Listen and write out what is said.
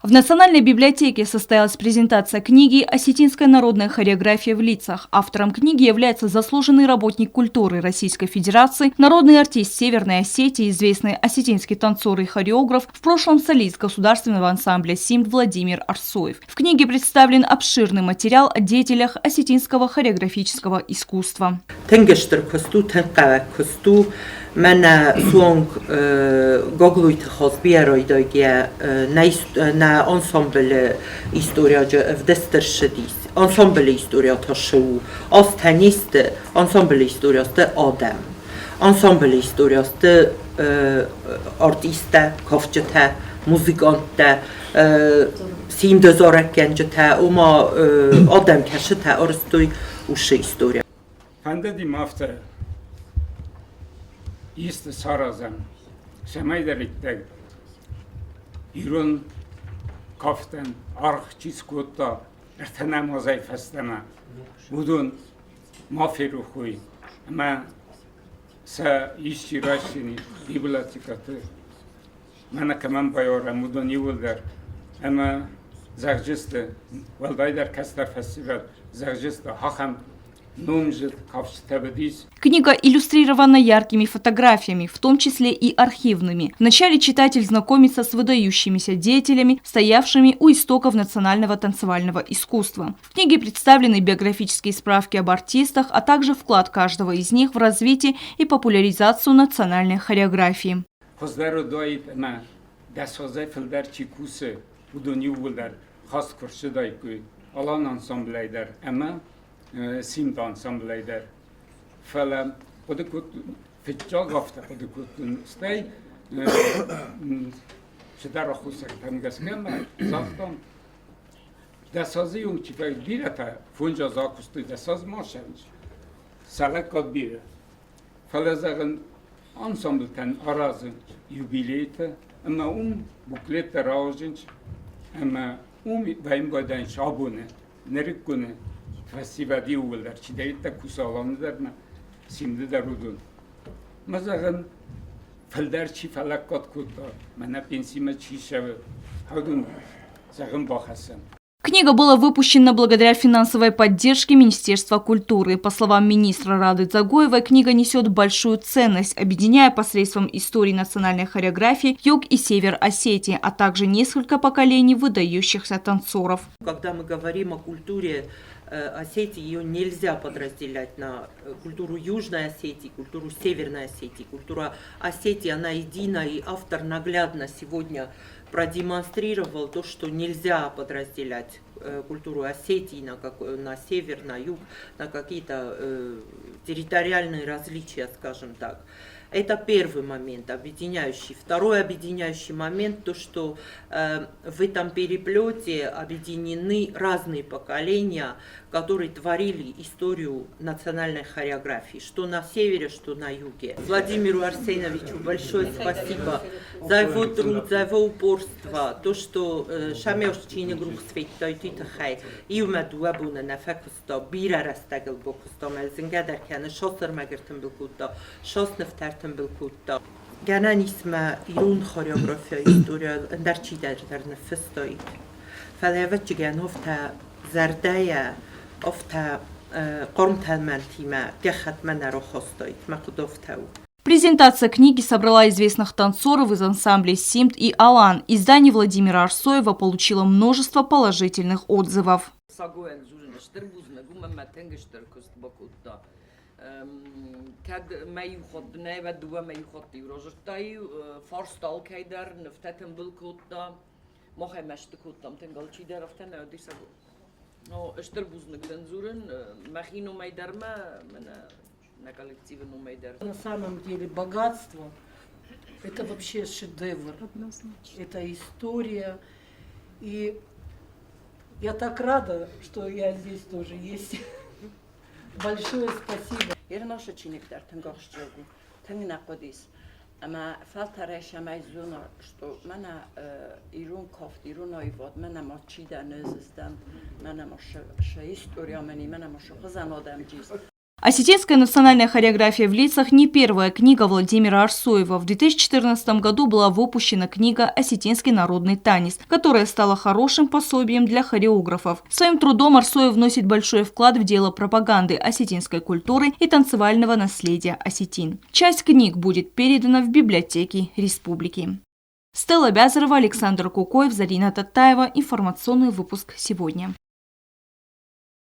В Национальной библиотеке состоялась презентация книги «Осетинская народная хореография в лицах». Автором книги является заслуженный работник культуры Российской Федерации, народный артист Северной Осетии, известный осетинский танцор и хореограф, в прошлом солист государственного ансамбля «Симд» Владимир Арсоев. В книге представлен обширный материал о деятелях осетинского хореографического искусства. Тынг стыр куыст у, тынг хъӕуӕг куыст у. Мӕнӕ суанг Гаглойты Хазбийӕ райдайгӕ нӕ ансамблы историаджы ӕвдыст ӕрцыдис. Ансамблы история та цы у? Азтӕ не сты, ансамблы история сты адӕм. Ансамблы история сты артисттӕ, кафджытӕ, музыканттӕ, симды зарӕггӕнджытӕ, ома адӕм кӕсытӕ арӕзтой уыцы история. Фӕндыди мӕ афтӕ исты саразӕм, цӕмӕйдӕриддӕр ирон кафтӕн аргъ чи скодта ӕртынӕм азӕй фӕстӕмӕ, уыдон ма ферох уой ӕмӕ сӕ исчи райсдзӕни библиотекӕты, мӕнӕ кӕмӕн байуарӕм, уыдон иууылдӕр ӕмӕ зӕгъджысты, уӕлдайдӕр кӕстӕр фӕсивӕд зӕгъджысты, ахӕм Книга иллюстрирована яркими фотографиями, в том числе и архивными. Вначале читатель знакомится с выдающимися деятелями, стоявшими у истоков национального танцевального искусства. В книге представлены биографические справки об артистах, а также вклад каждого из них в развитие и популяризацию национальной хореографии. Хуыздӕр уыдаид ӕмӕ дӕс азӕй фылдӕр чи кусы, уыдон иууылдӕр хаст куы рцыдаиккой Алан ансамблӕй дӕр ӕмӕ Симд ансамблӕй дӕр. Фӕлӕ хъуыды кодтон, фыццаг афтӕ хъуыды кодтон, стӕй цыдӕр аххосӕгтӕм гӕсгӕ мӕ загътам, дӕс азы онг чи бирӕтӕ фондз азы акуыстой, дӕс азы ма сӕ сӕлӕггаг бирӕ. Фӕлӕ, зӕгъын, ансамблтӕн аразынц юбилейтӕ ӕмӕ уым буклеттӕ рауадзынц ӕмӕ уым вӕййын байдайынц абоны нырыкконы фӕсивӕд иууылдӕр, чидӕриддӕр кусы Аланы дӕр ӕмӕ Симды дӕр уыдон. Мӕ зӕгъын, фылдӕр чи фӕлӕггад кодта, мӕнӕ пенсимӕ чи цӕуы, уыдон, зӕгъын, бахӕссӕм. Книга была выпущена благодаря финансовой поддержке Министерства культуры. По словам министра Рады Дзагоевой, книга несет большую ценность, объединяя посредством истории национальной хореографии юг и север Осетии, а также несколько поколений выдающихся танцоров. Когда мы говорим о культуре Осетии, ее нельзя подразделять на культуру Южной Осетии, культуру Северной Осетии. Культура Осетии, она едина, и автор наглядно сегодня продемонстрировал то, что нельзя подразделять культуру Осетии на север, на юг, на какие-то территориальные различия, скажем так. Это первый момент, объединяющий. Второй объединяющий момент, то, что в этом переплете объединены разные поколения, которые творили историю национальной хореографии, что на севере, что на юге. Владимиру Арсеновичу большое спасибо за его труд, за его упорство, то, что Шамел чиныг рухс федтай тыххӕй иумӕ дыууӕ боны нӕ фӕкуыста, бирӕ рӕстӕг ыл бакуыста, мӕ зынгӕ дӕр кӕны, сосырмӕг ӕртымбыл кодта, сос нывтӕ ӕртымбыл кодта. Гӕнӕн ис мӕ ирон хореографийы историйыл ӕндӕр чидӕр дӕр ныффыстаид. Фӕлӕ ӕвӕццӕгӕн афтӕ зӕрдӕйӕ, афтӕ хъарм тӕлмӕнтимӕ гӕххӕтмӕ нӕ рахастаид, мӕ хъуыды афтӕ у. Презентация книги собрала известных танцоров из ансамблей «Симд» и «Алан». Издание Владимира Арсоева получило множество положительных отзывов. Сагойӕн дзурын стыр бузныг, уымӕн мӕ тынг стыр куыст бакодта. Кӕд мӕ иу хатт нӕ, уӕд дыууӕ мӕ иу хатт иу разырдта-иу, фарста алкӕй дӕр, нывтӕ тымбыл кодта. Мах ӕй мӕсты кодтам тынг, алчидӕр афтӕ нӕ уыди Саго. Но стыр бузныг дын дзурын, мӕхи номӕй дӕр мӕ, мӕнӕ на коллективы номӕй дӕр. На самом деле богатство – это вообще шедевр. Однозначно. Это история. И я так рада, что я здесь тоже есть. Большое спасибо. Ирон чиныг дӕр тынг ахсджиаг у, тынг нӕ хъуыдис. Ӕмӕ фӕлтӕрӕй сӕмӕй зона, что мӕнӕ ирон кафт, ирон аивад, мӕнӕ ма чи дӕн, ӕз ӕз дӕн, мӕнӕ ма сӕ история мӕни, мӕнӕ ма сӕ хуызӕн адӕм джиз. Осетинская национальная хореография в лицах не первая книга Владимира Арсоева. В 2014 году была выпущена книга «Осетинский народный танец», которая стала хорошим пособием для хореографов. Своим трудом Арсоев вносит большой вклад в дело пропаганды осетинской культуры и танцевального наследия осетин. Часть книг будет передана в библиотеки республики. Стелла Бязарова, Александр Кукоев, Зарина Татаева. Информационный выпуск сегодня.